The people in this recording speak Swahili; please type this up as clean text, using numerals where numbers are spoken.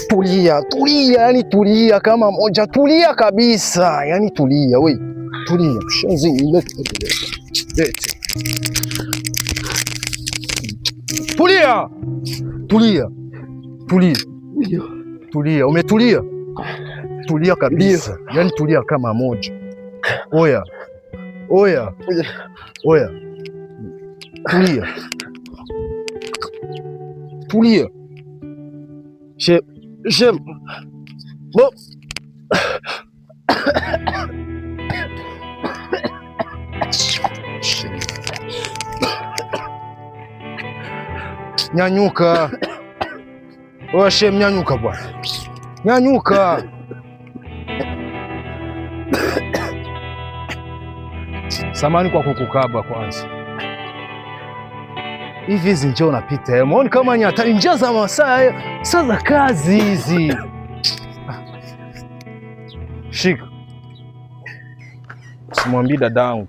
Tulia, tulia, yani tulia kama moja, tulia kabisa, yani tulia we, tulia shenzi, lete, lete, tulia, tulia, tulia, tulia, umetulia, tulia kabisa, yani tulia kama moja. Oya, oya, oya, tulia, tulia. Shem, bo. Nyanyuka. Oya Shem, nyanyuka bwana. Nyanyuka. Samani kwa kukukaba kwanza. Hivi hizi njia unapita, muone kama ni hatari, njia za masaa saa za kazi hizi. Shika, simwambii dadangu.